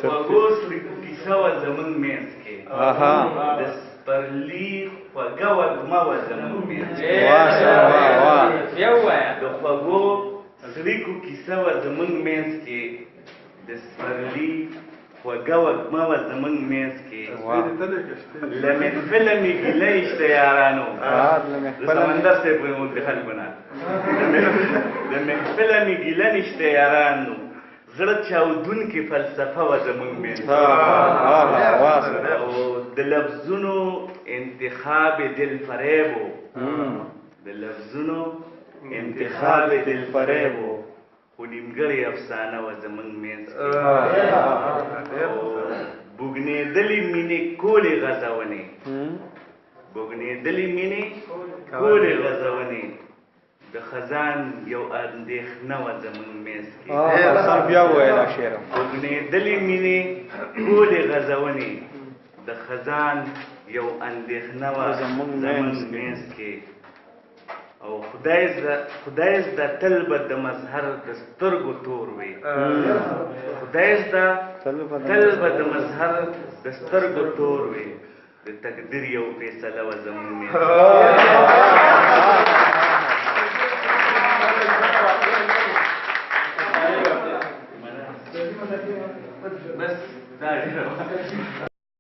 خوږو څړیکو کیسه وه زموږ منځ کې، د سپرلي خوږه وږمه وه زموږ منځ کې. د خوږو څړیکو کیسه وه زموږ منځ کې، د سپرلي خوږه وږمه وه زموږ منځ کې. له محفله مې ګیله شته یارانو، د سمندر صاحب موږ د خلکو نه، له محفله مې ګیله نشته یارانو، زړه چاودونکې فلسفه وه زموږ منځ. او د لفظونو انتخاب دل فریب و، د لفظونو انتخاب دل فریب و، خو نیمګړې افسانه وه زموږ منځ کې. بوږنېدلې مینې کولې غځونې، بوږنېدلې مینې کولې غځونې، د خزان یو اندېښنه وه زموږ منځ کې. بیا ووایه دا شعر. بوږنېدلې مینې کولې غځونې، د خزان یو اندېښنه وه زموږ زموږ منځ کې. او خدای زده تل به د مظهر د سترګو تور وي، خدای زده تل به د مظهر د سترګو تور وي، د تقدیر یو فیصله وه زموږ منځ.